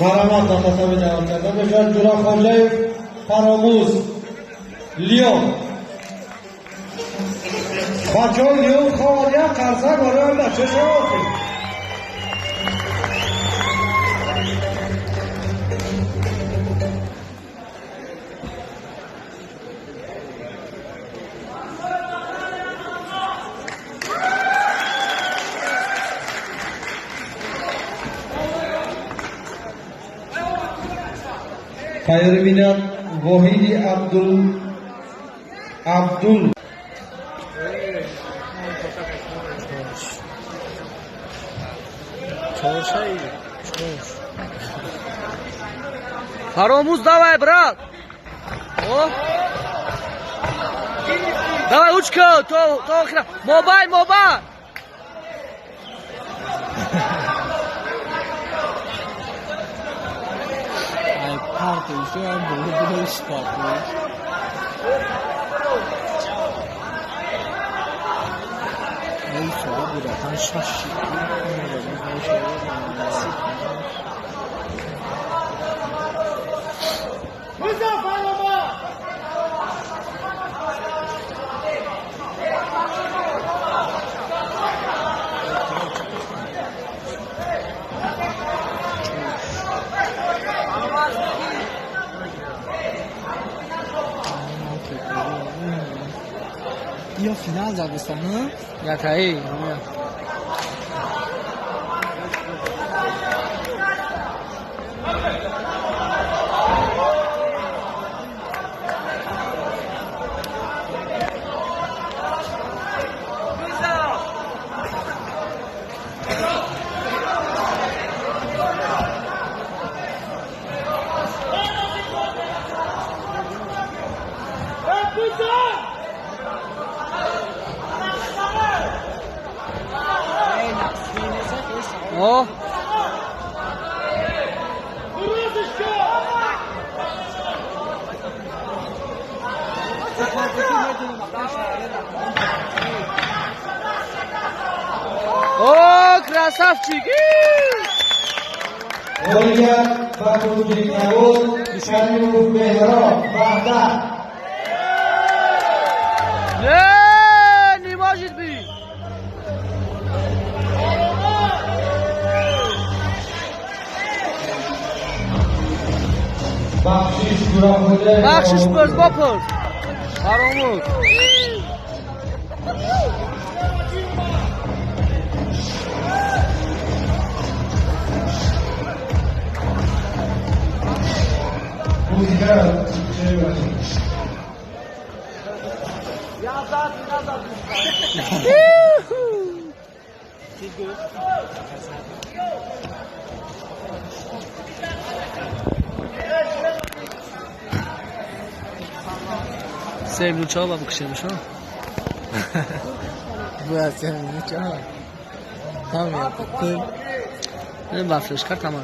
Марҳамат, ба татами даъват карда мешавад Ҷурахоҷаев Фаромӯз, Лион. Бачаҳои Лион хоҳад як қарсак барои бача шавад. Тайёрӣ бинад Воҳиди Абдул Абдул. Фаромӯз, давай, брат. О! Давай, учка, то охира. Мобай, мобай. Ай, парта, еще я буду спать. Эй, чора братан, шаши. Ё финал задастан, Якаи. О! О, красавчик! Ғолибият ба Тоҷикнавоз Шарипов Меҳроб, Ваҳдат. Не, не может быть! Бахшиш Ҷурахоҷаев. Бахшиш пурс, бопурс. Фаромӯз. Бозигар чӣ бошад? Се минут чао ба бикушемш, а? Бояд 3 минут чао. Там я Ба флешкарт ама.